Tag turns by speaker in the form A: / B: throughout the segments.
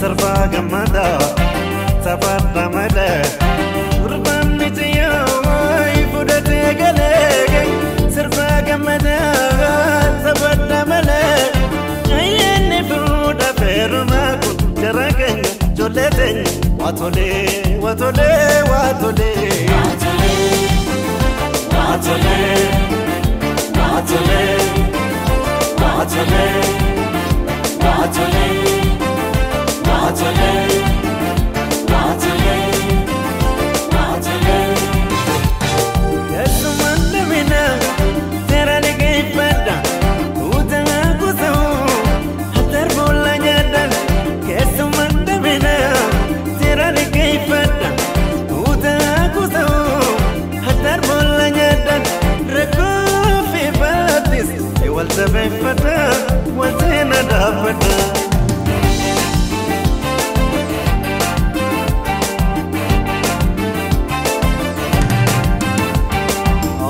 A: Sirbaa gammadaa taphaadha malee gurbaan mijayyoo fudhatee galee sirbaa gammadaa taphaadha malee ayyaanni fuudha feerumaa kun jara keenya ijoollee teenya waatolee waatolee waatolee waatolee waatolee waatolee waatolee waatolee waatolee waatolee. Keessumaan lamina seera liqeeffadha utaa kusa'u hatar boolla nyaadha. Keessumaan lamina seera liqeeffadha utaa kusa'u hatar boolla nyaadha. Rakkoo fi baatis wal jabeeffadha wal seena dhaabbadha.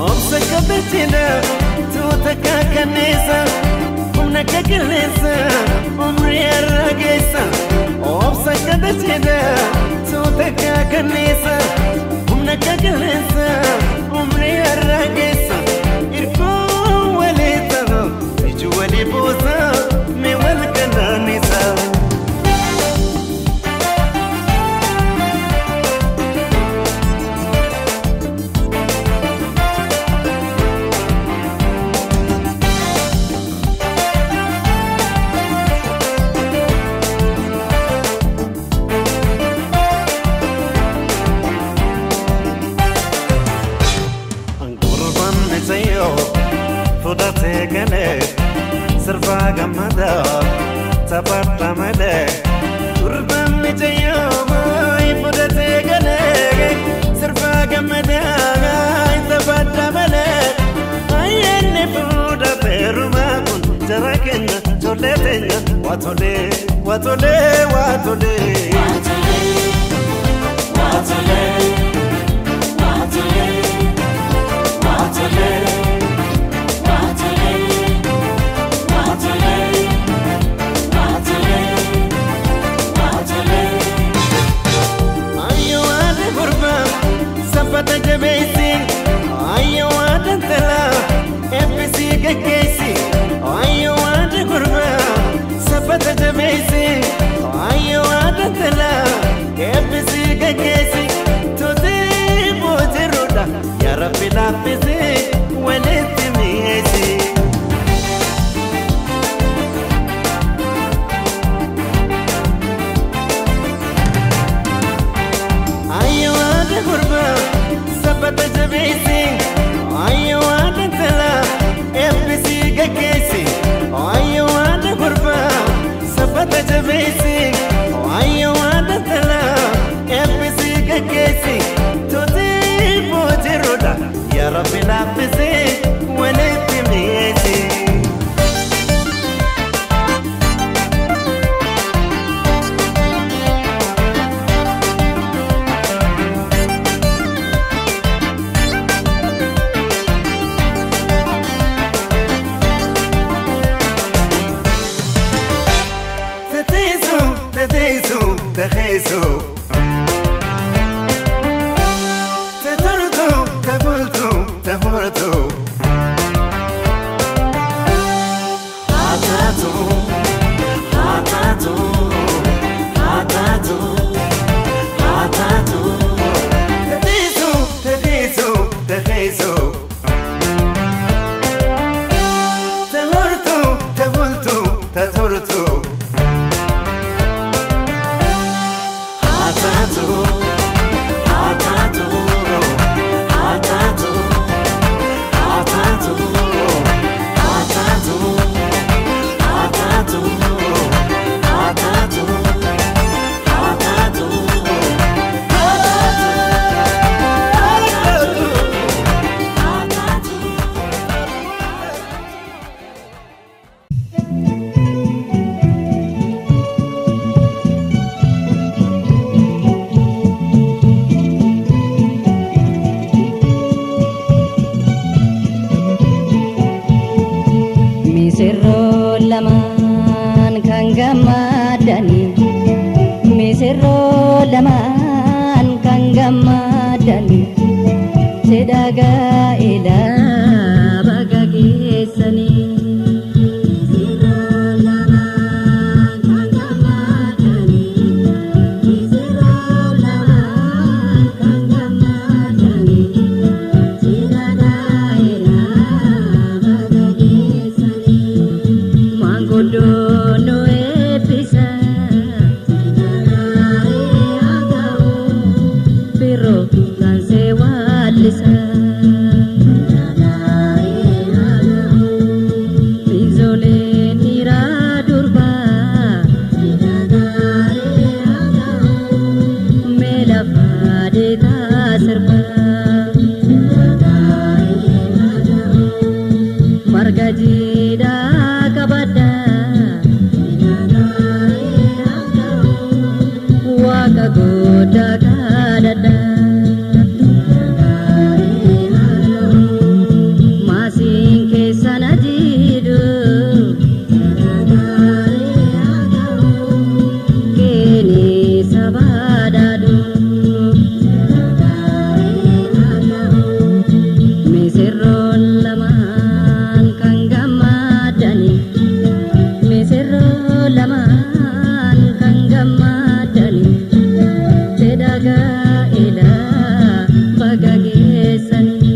A: Obsa kabajina tuuta kakanneessa humna kakilleessa umrii irra geessa. Obsa kabajina tuuta kakanneessa humna kakilleessa umrii irra geessa. Irkoo walii ta'u iji walii buusa mee wal kanaanisa. Gurbaan mijayyoo fudhatee galee sirbaa gammadaa taphaadha malee. Gurbaan mijayyoo fudhatee galee sirbaa gammadaa taphaadha malee. Ayyaanni fuudha feerumaa kun jara keenya ijoollee teenya waatolee waatolee waatolee. Waatolee waatolee waatolee waatolee waatolee waatolee waatolee. Ayyoo haadha gurbaa saffata jabeessi ayyoo haadha intalaa eebbisii gaggeessi. Ayyoo haadha gurbaa saffata jabeessi ayyoo haadha intalaa eebbisii gaggeessi. Tuutii boojiruudha yaa Rabbi laaffisi walitti mi'eessi. Ayyoo haadha gurbaa saffata jabeessi ayyoo haadha intalaa eebbisii gaggeessi. Ayyoo haadha gurbaa saffata jabeessi ayyoo haadha intalaa eebbisii gaggeessi. Tuutii boojiruudha yaa Rabbi laaffisi walitti mi'eessi. Teteesu teteesu teteesu tetortu tebultu teburtu hatatu hatatu hatatu hatatu teteesu teteesu teteesu teburtu tebultu tetortu hatatu hatatu hatatu hatatu hatatu hatatu hatatu hatatu hatatu.
B: Misirroo lamaan kan gammadanii Bareedaa qabadha Waaqa guddaa kadhadha Maasiin keessa na jiidhu Keeni sabaadhaadhu Misirroon lamaan kan gammadani Misirroon lamaan kan gammadani Jedha gaa'elaa baga geessani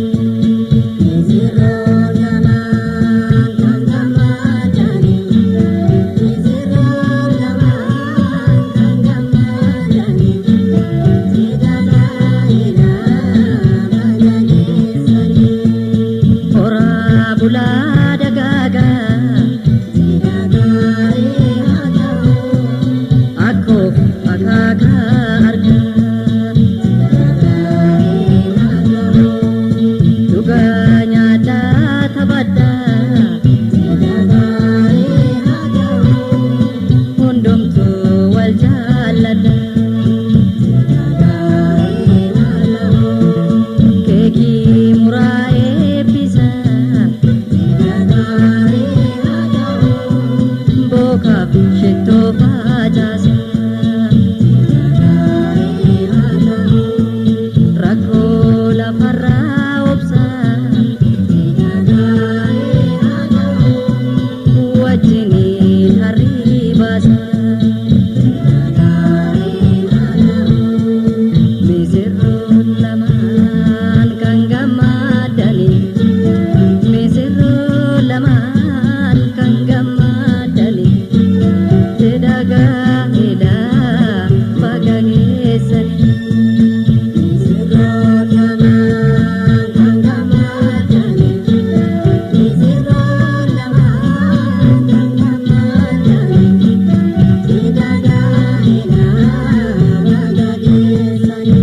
C: Misirroon lamaan kan gammadani Misirroon lamaan kan gammadani Jedha gaa'elaa baga geessani.
B: Horaa bulaa dagaagaa
C: Jedha gaarii haa ta'u.
B: Akkoof akaakaa argaa
C: Jedha gaarii haa ta'u.
B: Dhugaa nyaataa taphadhaa
C: Jedha gaarii haa ta'u.
B: Hundumtuu wal jaalladha
C: Jedha gaarii haa ta'u.
B: Keekii muraa eebbisa
C: Jedha gaarii haa ta'u.
B: Bookaaf shittoo facaasa
C: Jedha gaarii haa ta'u.
B: Rakkoo lafarraa obsa
C: Jedha gaarii haa ta'u.
B: Wajjiniin harrii baasa
C: Jedha gaarii haa ta'u.
B: Misirroon lamaan kan gammadani Misirroon lamaan kan gammadani Jedha gaa'elaa baga geessani
C: Misirroon lamaan kan gammadani Misirroon lamaan kan gammadani Jedha gaa'elaa baga geessani.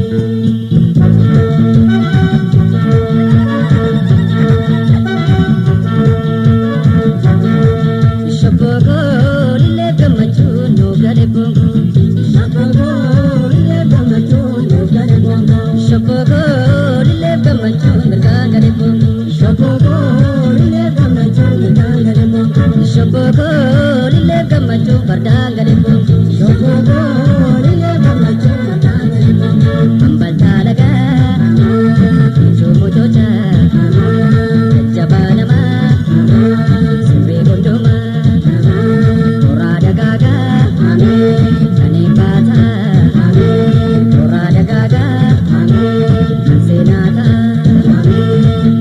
B: Shoboogoo lillee gammachuun nu gale boongoo
C: Shakookoo illee gammachuun nuuf gale boongoo.
B: Shoboogoo lillee gammachuun mirgaan gale boongoo
C: Shakookoo illee gammachuun mirgaan gale boongoo.
B: Shoboogoo lillee gammachuun fardaan gale boongoo
C: Shakookoo illee gammachuun fardaan gale boongoo.
B: Hambaltaa lagaa Teessoo mootota Jajjabaa namaa Sirree gondoomaa Toraa dagaagaa Saneen baataa Toraa dagaagaa Kan seenaa ta'a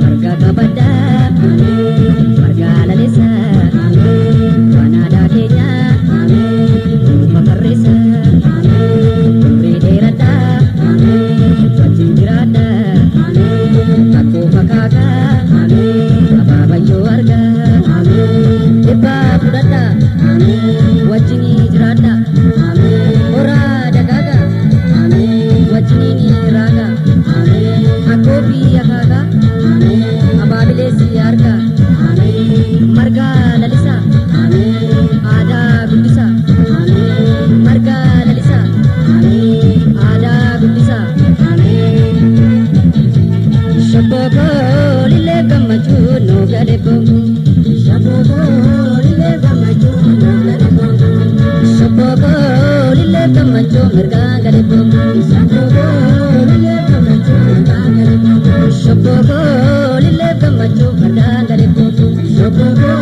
B: Marga kabaddaa Marga lalisaa Waan aadaa keenyaa Uufa barreessaa Umrii dheeradhaa Wajjin jiraadhaa Akkoo fakaakaa Abaabayyoo argaa Dhibbaa fudhadhaa Wajjinii jiraadhaa Horaa dagaagaa Wajjiniin raagaa Akkoo fi akaakaa Abaabilees argaa Margaa lalisaa Aadaa guddisaa Margaa lalisaa Aadaa guddisaa Shoboogoo lillee gammachuun nu gale boongoo
C: Shakookoo illee gammachuun nuuf gale boongoo.
B: Shoboogoo lillee gammachuun mirgaan gale boongoo
C: Shakookoo illee gammachuun mirgaan gale boongoo.
B: Shoboogoo lillee gammachuun fardaan gale boongoo
C: Shakookoo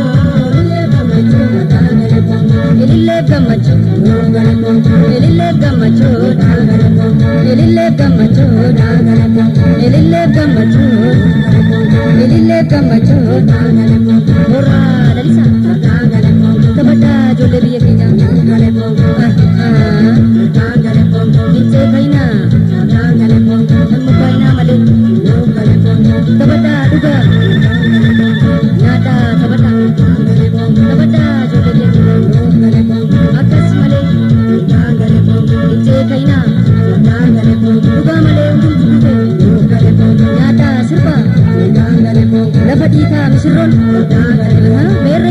C: illee gammachuun fardaan gale boongoo.
B: Ilillee gammachuun
C: Nuuf gale boongoo.
B: Ilillee gammachuun
C: Mirgaan gale boongoo.
B: Ilillee gammachuun
C: Mirgaan gale boongoo.
B: Ilillee gammachuun
C: Gale boongoo.
B: Ilillee gammachuun
C: Mirgaan gale boongoo.
B: Horaa lalisaa
C: Fardaan gale boongoo.
B: Taphataa ijoollee biyya keenyaa
C: Nuuf gale boongoo.
B: Ah ah
C: Mirgaan gale boongoo.
B: Fincee fayyinaa
C: Fardaan gale boongoo.
B: Namni fayyinaa malee
C: Nuuf gale boongoo.
B: Taphataa dhugaa
C: Mirgaan gale boongoo.
B: Nyaataa taphataa
C: Mirgaan gale boongoo.
B: Taphataa ijoollee biyya keenyaa
C: Nuuf gale boongoo.
B: Akkas malee
C: Mirgaan gale boongoo.
B: Fincee fayyinaa
C: Fardaan gale boongoo.
B: Dhugaa malee hundumtu dhufe
C: Nuuf gale boongoo.
B: Nyaataa sirbaa
C: Mirgaan gale boongoo.
B: Lafa dhiitaa misirroon
C: Fardaan gale boongoo.
B: Meerre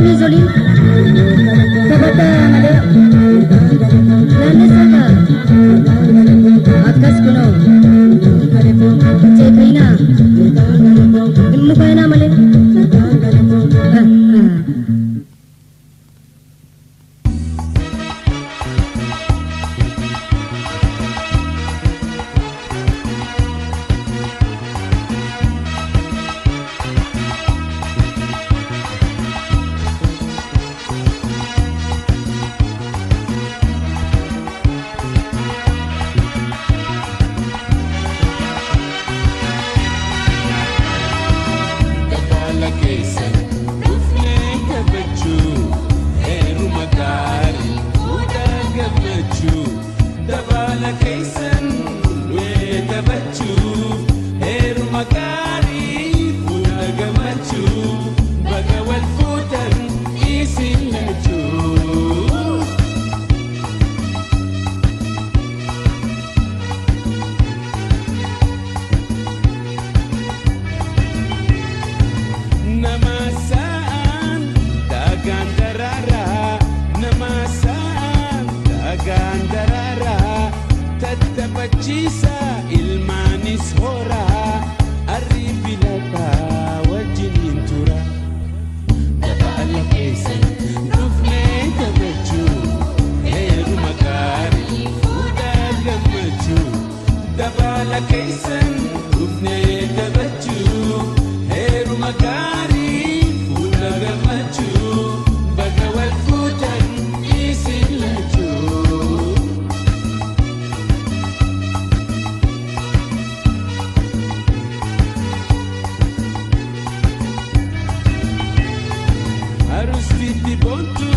A: Arustitti boontu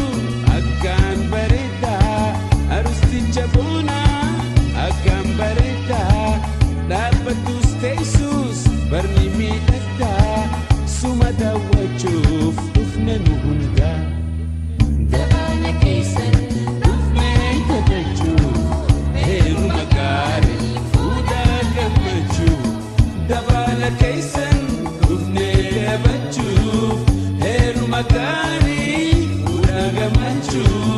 A: akkaan bareedaa, arusticha boonaa akkaan bareedaa, dhaabbattus teessus barni miidhagdaa, suma daawwachuuf dhufne nu hundaa. Dabala keessan dhufnee taphachuu, heeruma gaarii fuudhaa gammachuu. Dabala keessan dhufnee taphachuuf, heeruma gaarii fuudhaa gammachuu.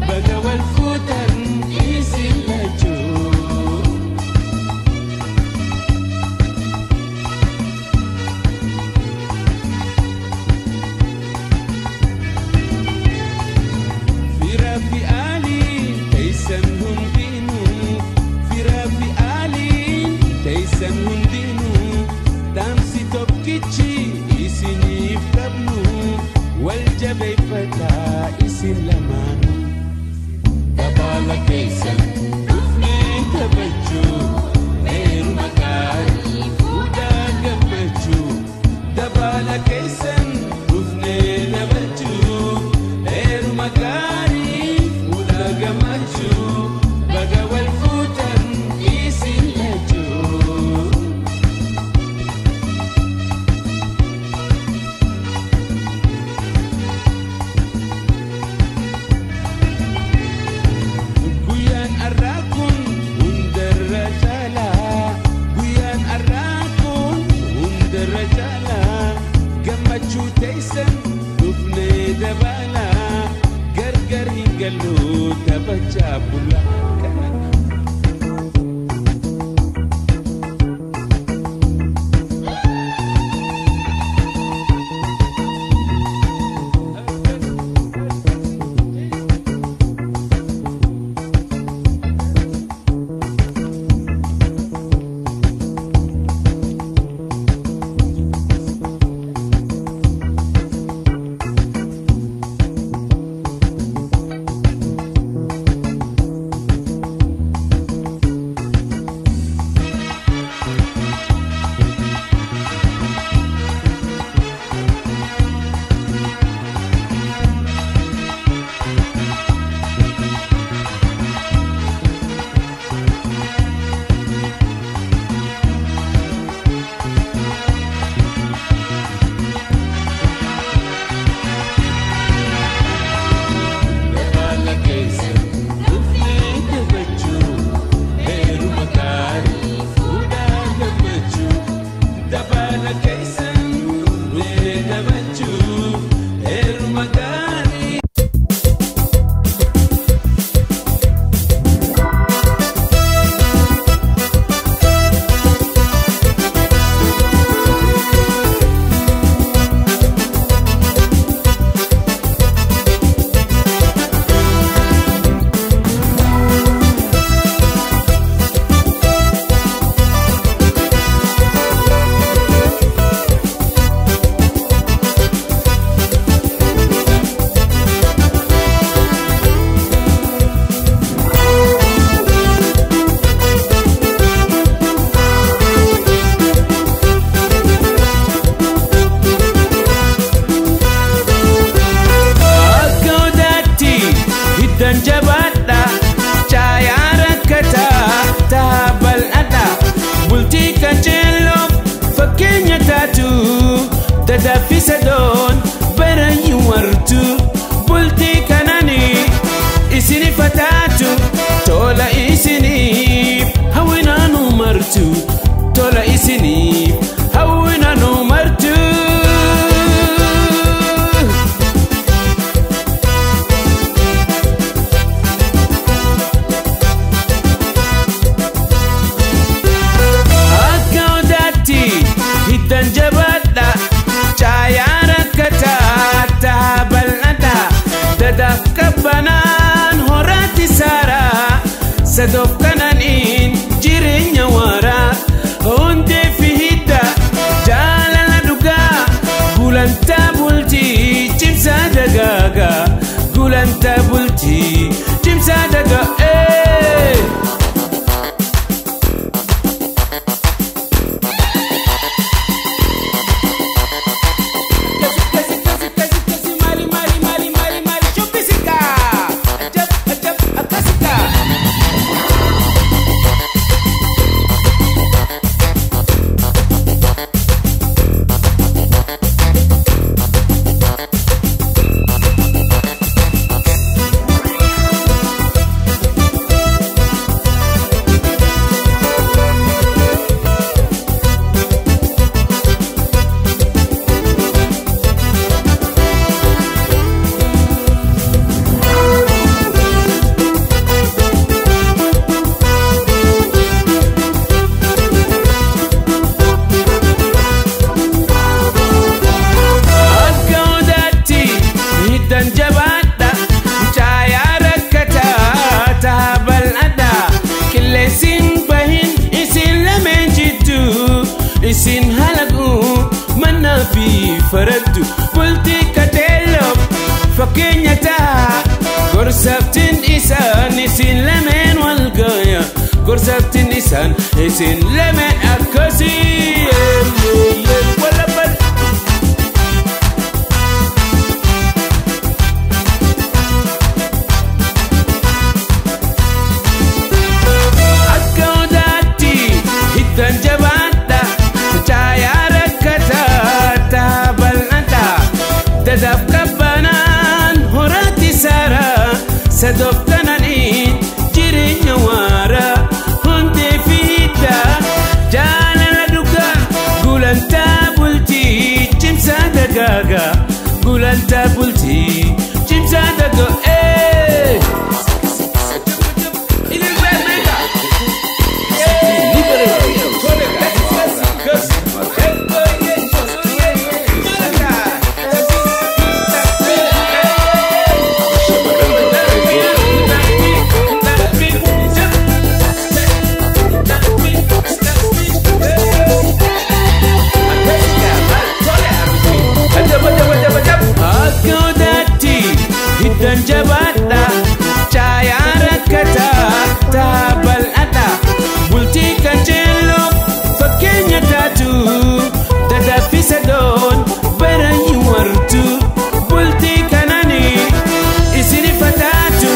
A: Baga wal fuutan isin lachuu. Fira fi aaliin teessan hundinuu, fira fi aaliin teessan hundinuu, dhaamsi tokkichi isiniif qabnu, wal jabeeffataa isin lamaanuu. Dabala keessan dhufnee taphachuu, heeruma gaarii fuudhaa gammachuu. Dabala keessan dhufnee taphachuu, heeruma gaarii fuudhaa gammachuu. Baga wal fuutan isin lachuu. Guyyaan har'aa kun hundarra caalaa, guyyaan har'aa kun hundarra caalaa, gammachuu teessan dhufnee dabalaa, gargar hin gallu taphachaa bulaa. Dabala keessan dhufnee taphachuu, heeruma gaarii fuudhaa gammachuu. Dabala keessan dhufnee taphachuu, heeruma gaarii. Akka odaatti hiddan jabaadha, caayaa rakkataa tahaa bal'aadha. Bultii qajeeloof fakkeenya taatu, dadaffisa doon barayyuu wartu. Bultii kananii isinif haa taatu, tola isiniif hawwinaan martu. Tola isiniif hawwinaan martu. Akka odaatti hiddan jabaadha, caayaa rakkataa tahaa bal'aadha. Dadaaf qabbanaan horaatti saaraa, sadoof kananiin jireenya waaraa. Hundee fi hidda jaalala dhugaa, gulantaa bultii cimsaa dagaagaa. Gulantaa bultii cimsaa dagaa. Kasi kasi kasi kasi kasi mali mali mali. Hiddan jabaadha caayaa rakkataa taha bal'adha qilleensin bahin isin lameen jiddu isin halaqu mannaa fi faraddu bultii kateelloof fakkeenya taha gorsaftin isaan isin lameen wal gaya gorsaftin isaan isin lameen akkasii wala bal. Akka odaatti hiddan jabaadha caayaa rakkataa taha bal'adha dadaaf qabbanaan horaatti saara sadooftananii jireenya waara hundee fi hidda jaalala dhugaa gulantaa bultii cimsaa dagaaga gulantaa bultii cimsaa dagaaga. Akka odaatti hiddan jabaadha caayaa rakkataa taha bal'adha bultii qajeeloo fakkeenya taatu dadaffisa doon baranyi wartu bultii kananii isinif taatu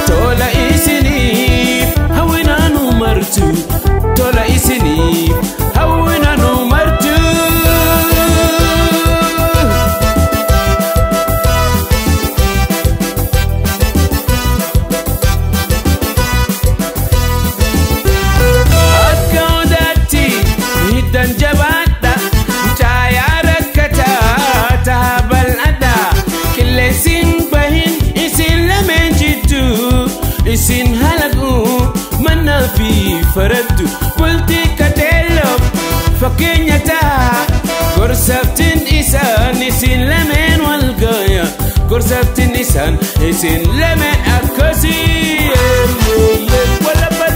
A: tola isiniif hawwinaanu martu tola isiniif hawwinaanu martu. Akka odaatti hiddan jabaadha caayaa rakkataa taha bal'adha qilleensin bahin isin lameen jiddu isin halaqu mannaa fi faraddu bultii kateelloof fakkeenya taha gorsaftin isaan isin lameen wal gaya gorsaftin isaan isin lameen akkasii wala bal.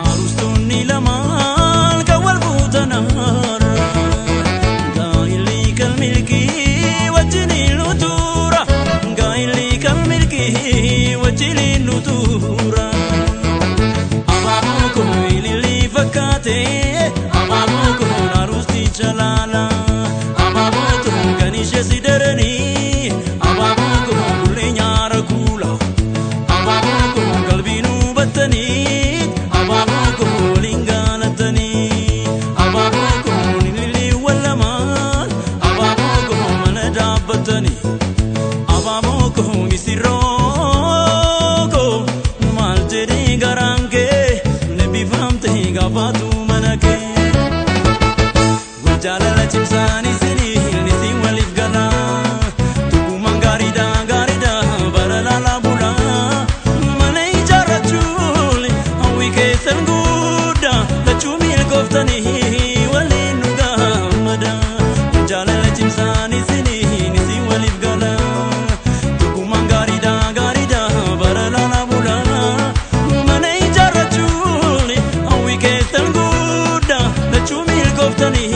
D: Arustonni gaafatu mana kee. Jaalala cimsaan isinii isin waliif galaa tokkummaan gaariidha gaariidha bara laalaa bulaa mana ijaarrachuun hawwii keessan guddaa lachuu milkooftanii waliin nu gammada. Jaalala cimsaan isinii isin waliif galaa tokkummaan gaariidha gaariidha bara laalaa bulaa mana ijaarrachuun hawwii keessan guddaa lachuu milkooftanii.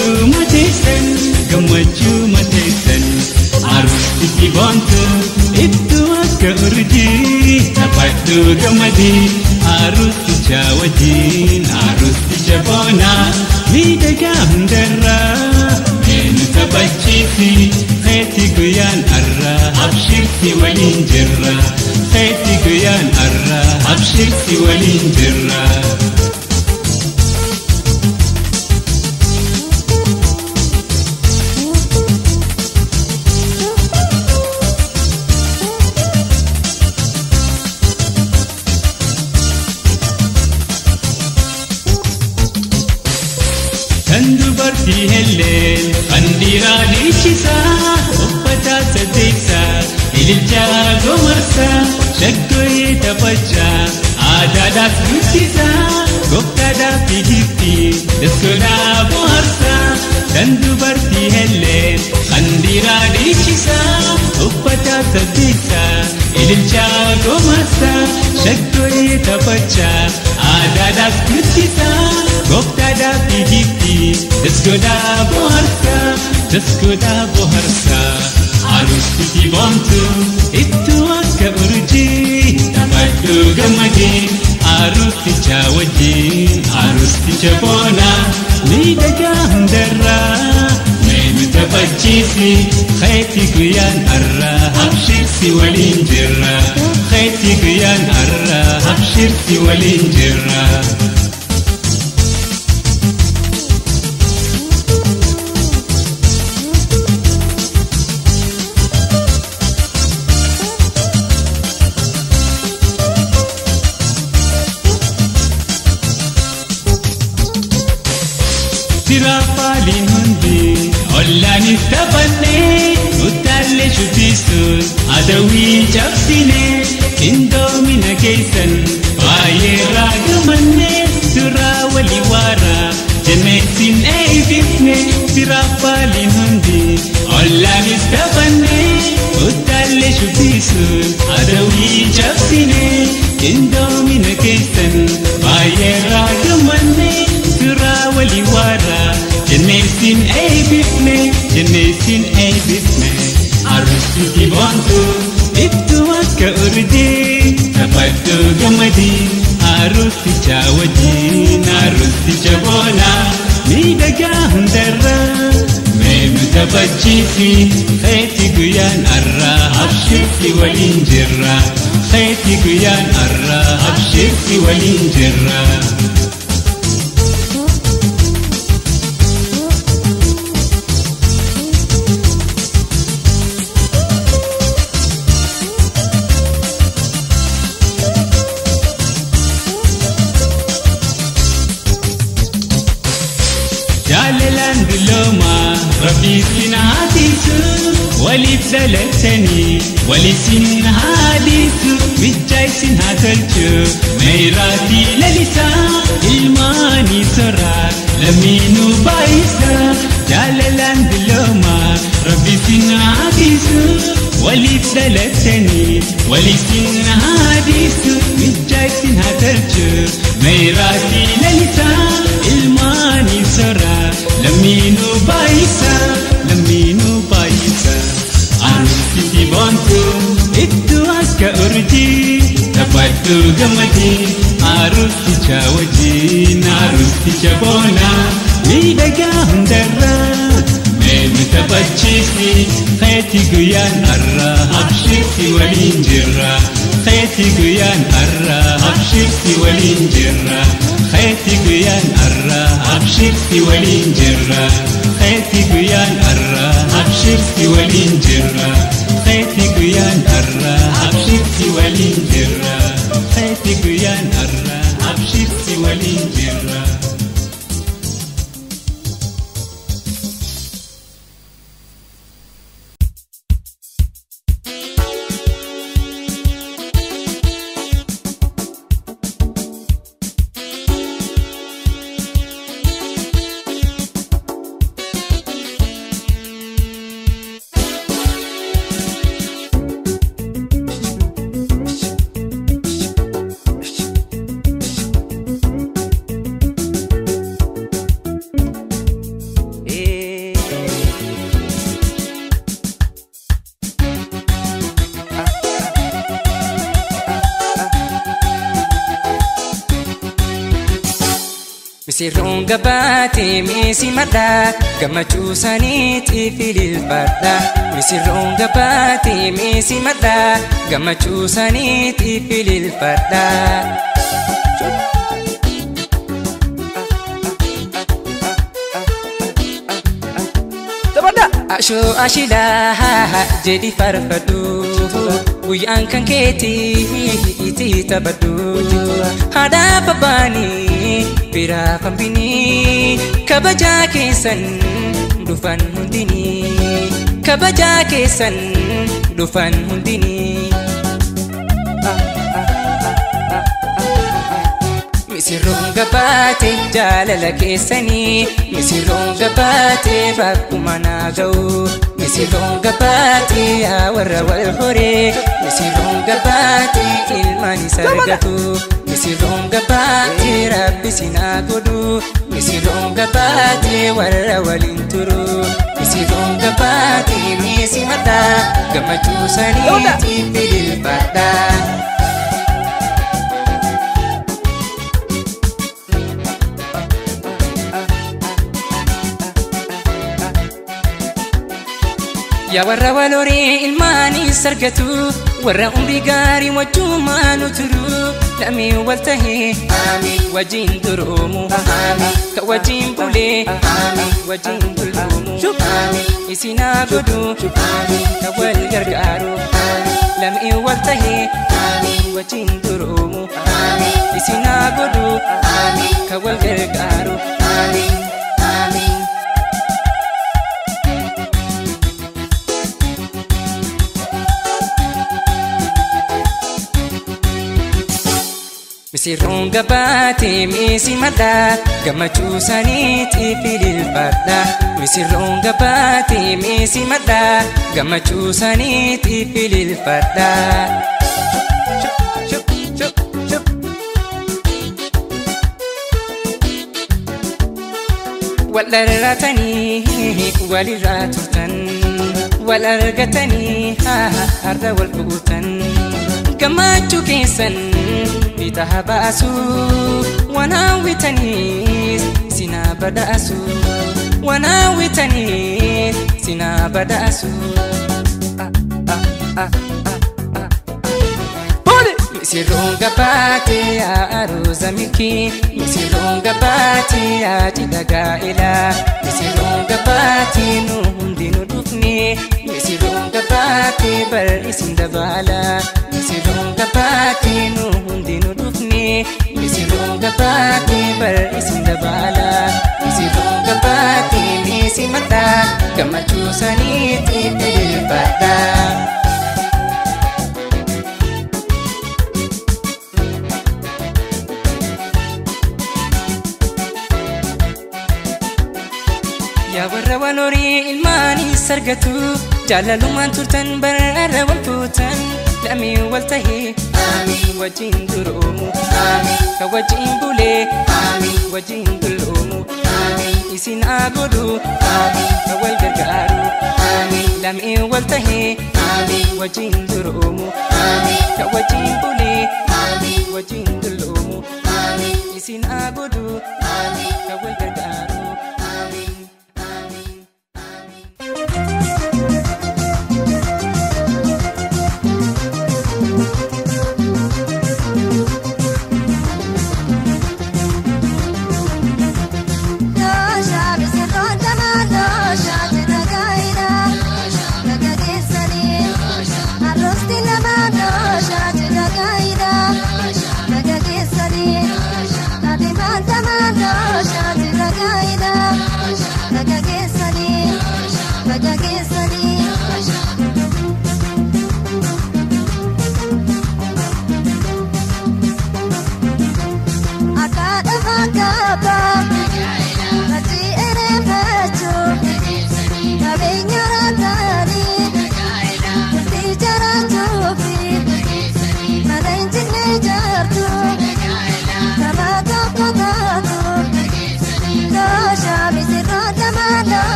D: Gammachuu mateessan, gammachuu mateessan. Aruusitti boontu ittuu akka urjii taphadhu gammadii. Aruusicha wajjin aruusicha boonaa miidhagaa hundarraa. Meenu taphachiisi feeti guyyaan har'aa abshirsi waliin jirra. Feeti guyyaan har'aa abshirsi waliin jirra. Kan dubartii helleen kan dhiiraa dhiichisaa uffata saddeeqsaa ililchaa gomarsaa shaggooyyee taphachaa aadaadhaas guddisaa gooftaadhaaf fiigiftii daskoodhaa bohaarsaa. Kan dubartii helleen kan dhiiraa dhiichisaa uffata saddeeqsaa ililchaa gomarsaa shaggooyyee taphachaa aadaadhaas guddisaa gooftaadhaaf fiigiftii daskoodhaa bohaarsaa daskoodhaa bohaarsaa. Aruusitti boontu ittuu akka urjii taphadhu gammadii. Aruusicha wajjin aruusicha boonaa miidhagaa hundarraa. Meenu taphachiisi feeti guyyaan har'aa abshirsi waliin jirra. Feeti guyyaan har'aa abshirsi waliin jirra. Siraafaaliin hundi ollaanis taphannee utaallee shubbisuun adawii cabsinee qindoomina keessan baay'ee raagamannee suuraa walii waaraa jenneessin eebbifne. Siraafaaliin hundi ollaanis taphannee utaallee shubbisuun adawii cabsinee qindoomina keessan baay'ee raagamannee suuraa walii waaraa jenneessin eebbifne jenneessin eebbifne. Aruusitti boontu ittuu akka urjii taphadhu gammadii. Aruusicha wajjin aruusicha boonaa miidhagaa hundarraa. Meenu taphachiisi feeti guyyaan har'aa abshirsi waliin jirra. Feeti guyyaan har'aa abshirsi waliin jirra. Jaalalaan dullooma rabbi isin haa tiisu waliif dhalatanii waliif isin haa dhiisu mijjaa isin haa tolchu meeraatii lalisaa ilmaanii soraa lammiinuu baay'isaa. Jaalalaan dullooma rabbi isin haa tiisu waliif dhalatanii waliif isin haa dhiisu mijjaa isin haa tolchu meeraatii lalisaa ilmaanii soraa lammiinuu baay'isaa lammiinuu baay'isaa. Aruusitti boontu ittuu akka urjii taphadhu gammadii. Aruusicha wajjin aruusicha boonaa miidhagaa hundarraa. Meenu taphachiisi feeti guyyaan har'aa abshirsi waliin jirra. Feeti guyyaan har'aa abshirsi waliin jirra. Feeti guyyaan har'aa abshirsi waliin jirra. Feeti guyyaan har'aa abshirsi waliin jirra. Feeti guyyaan har'aa abshirsi waliin jirra. Feeti guyyaan har'aa abshirsi waliin jirra.
E: Misirroon gabaatee meesii maddaa gammachuu isaaniitiif ililfadha. Misirroon gabaatee meesii maddaa gammachuu isaaniitiif ililfadha. Ashoo ashilaa jedhi farfadhu guyyaan kan keetii itti taphadhu haadha babbaanii biraa fambinii kabajaa keessan dhufan hundinii kabajaa keessan dhufan hundinii. Misirroon gabaatee jaalala keessanii misirroon gabaatee bakkuma naa ga'u misirroon gabaatee yaa warra wal horee misirroon gabaatee ilmaan isa argatu misirroon gabaatee rabbi sinaa godhu misirroon gabaatee warra waliin turu misirroon gabaatee meesii maddaa gammachuu saniitiif ililfadha. Yaa warra wal horee ilmaanis argatu warra umrii gaarii wajjumaan turu lamee wal tahee wajjin duroomu ka wajjin bulee wajjin dulloomu isinaa godhu ka wal gargaaru lamee wal tahee wajjin duroomu isinaa godhu ka wal gargaaru. Misirroon gabaatee meesii maddaa gammachuu isaaniitiif ililfadha. Misirroon gabaatee meesii maddaa gammachuu isaaniitiif ililfadha. Wal dharratanii walirraa turtan wal argatanii har'a wal fuutan gammachuu keessan bitaa baasu waan hawwitaniis sinaa badaasu waan hawwitaniis sinaa badaasu. Misirroon gabaatee yaa aruuza milkii misirroon gabaatee yaa cidha gaa'elaa misirroon gabaatee nu hundinuu dhufne misirroon gabaatee bar isin dabala misirroon gabaatee nu hundinuu dhufne misirroon gabaatee bar isin dabala misirroon gabaatee meesii maddaa gammachuu saniitiif ililfadha. Yaa warra wal horii ilmaanis argatu jaalalumaan turtan bararra wal fuutan lamee wal tahee wajjin duroomu ka wajjin bulee wajjin dulloomu isin haa godhu ka wal gargaaru lamee wal tahee wajjin duroomu ka wajjin bulee wajjin dulloomu isin haa godhu ka wal gargaaru.
C: Thank you.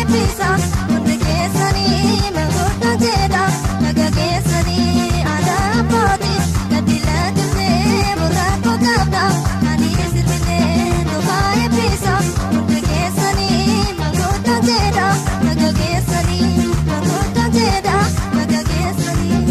B: eebbisa hundi keessanii manguddoo jedha naga keessanii aadaa abbootii gadi lakkifnee murraaqoo qabna ani sirbinee nuhaa eebbisa hundi keessanii manguddoo jedha naga keessanii manguddoo jedha naga keessanii.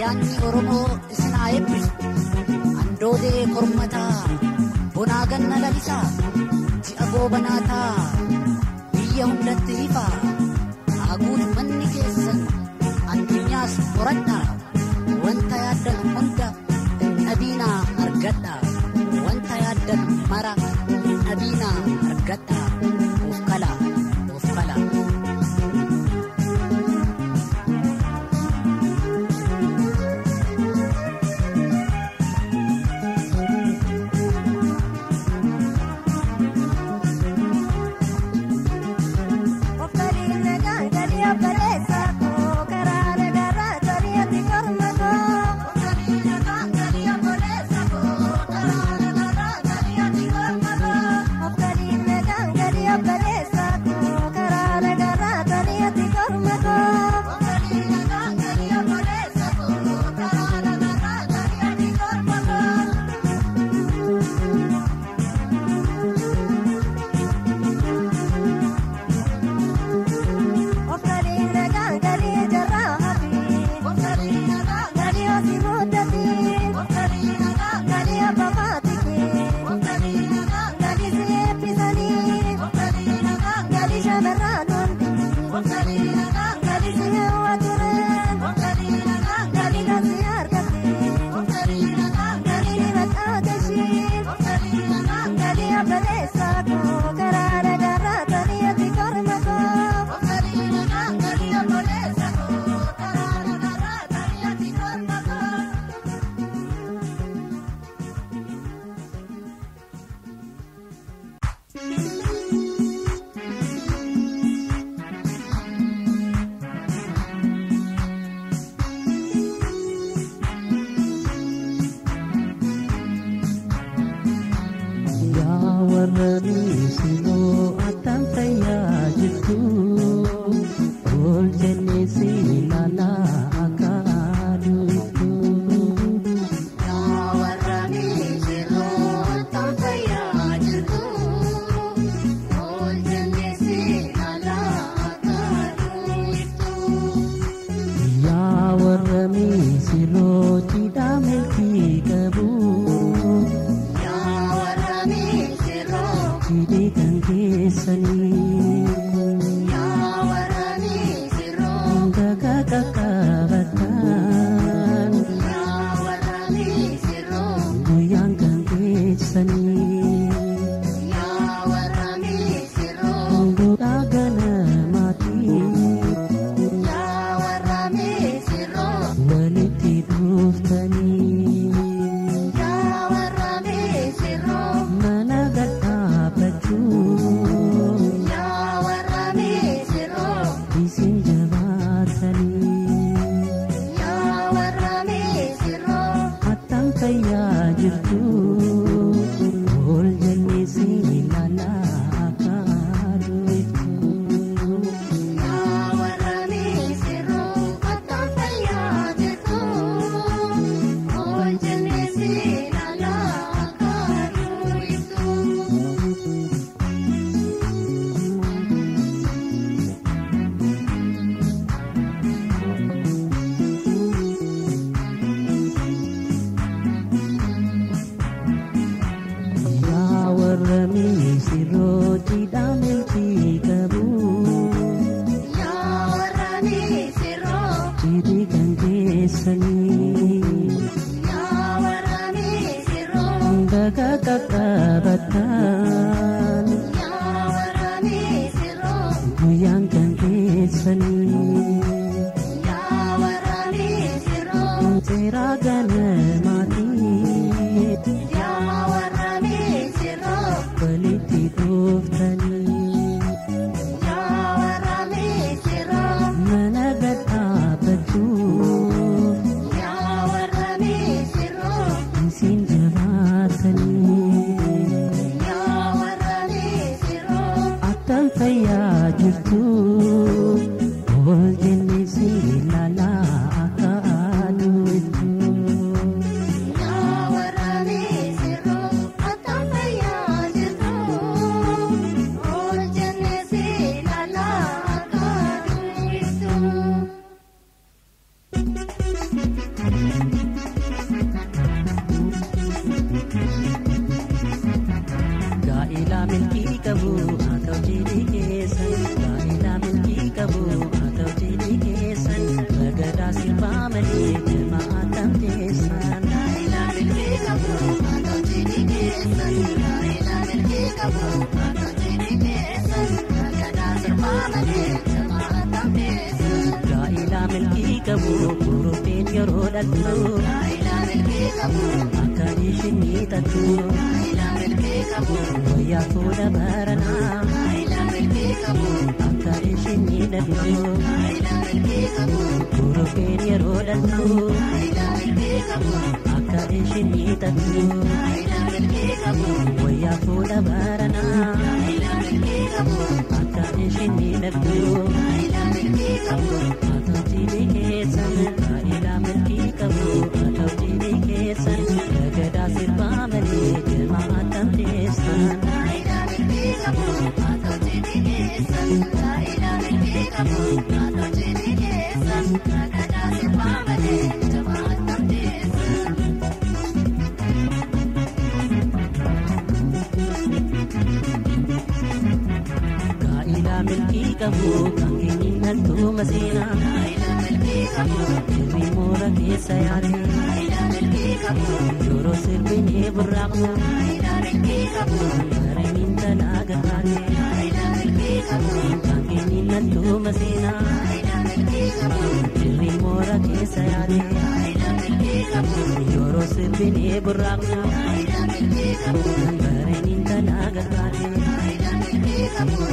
F: Ayyaanni Oromoo isin haa eebbisu. Andoodee kormataa, bonaa ganna lalisaa, ji'a goobanaataa, biyya hundatti ifaa, haguutu manni keessan addunyaas horadhaa, wanta yaaddan hunda hin dhabiinaa argadhaa, wanta yaaddan mara hin dhabiinaa argadhaa, of kalaa, of kalaa.
C: cidhi keessan gaa'ela milkii qabu haa ta'u cidhi keessan ragadaa sirbaa malee jirma akkam teessan. Gaa'ela milkii qabu haa ta'u cidhi keessan gaa'ela milkii qabu haa ta'u cidhi keessan ragadaa sirbaa malee jirma akkam teessan. Gaa'ela milkii qabu kurupheen yeroo dhaltu gaa'ela milkii qabu akka ishiin miidhagdu gaa'ela milkii qabu wayyaa fuula baranaa gaa'ela milkii qabu akka ishiin miidhagdu gaa'ela milkii qabu kurupheen yeroo dhaltu gaa'ela milkii qabu akka ishiin miidhagdu gaa'ela milkii qabu wayyaa fuula baranaa gaa'ela milkii qabu akka ishiin miidhagdu gaa'ela milkii qabu haa ta'u cidhi keessan gaa'ela milkii qabu haa ta'u cidhi keessan ragadaa sirbaa malee jirma akkam teessan. Gaa'ela milkii qabu haa ta'u cidhi keessan gaa'ela milkii qabu haa ta'u cidhi keessan ragadaa sirbaa malee jirma akkam teessan. Gaa'ela milkii qabu kan keenyi dhaltuu maseenaa. Gaa'ela milkii qabu sirbi moora keessa yaate. Gaa'ela milkii qabu yeroo sirbinee burraaqnu. Gaa'ela milkii qabu gareen talaa gahaate. Gaa'ela milkii qabu kan keenyi dhaltuu maseenaa. Gaa'ela milkii qabu sirbi moora keessa yaate. Gaa'ela milkii qabu yeroo sirbinee burraaqnu. Gaa'ela milkii qabu gareen talaa gahaate. Gaa'ela milkii qabu.